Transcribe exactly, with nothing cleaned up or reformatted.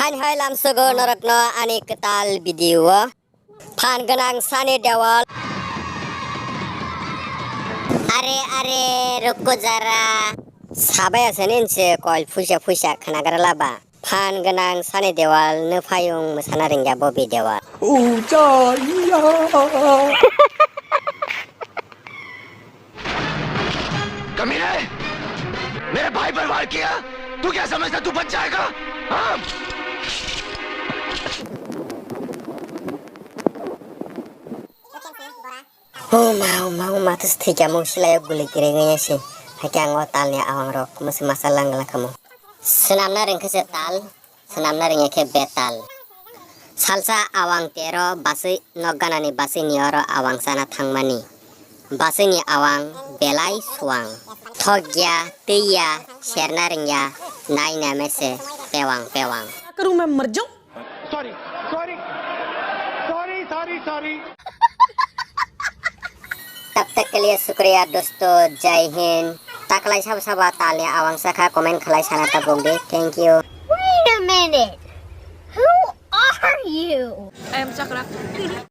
Hai lamsogo norokno ani kwtal video o. Phan gwnang Sunny Deol. Are are rukko jara. Sabai ase ninse kol phuisa phuisa khwnagra laba. Phan gwnang Sunny Deol no phayung mwsana ringya Bobby Deol. कमीने, मेरे भाई पर वार किया, तू क्या समझता तू बच जाएगा? हाँ? Uma, uma, uma, tus thika mung silai guli kiri ngaya si. Hake ang o tal ni awang rok, musi masa lang lang kamu. Senam na ring kese tal. Swnamna ringya khe betal. Salsa awang tero baswi nok ganani baswi ni oro awang sana thangmani. Baswi ni awang belai suang. Thokya, twiya, serna ringya, naina mese, pewang, pewang. करूं मैं मर जाऊं? Sorry, sorry, sorry, sorry, sorry. Tab tak ke liye shukriya dosto, Jai Hind. Taklai sabo sabo talni awang sakha comment khlai sana tabuk di. Thank you. Wait a minute. Who are you? I am Chakra.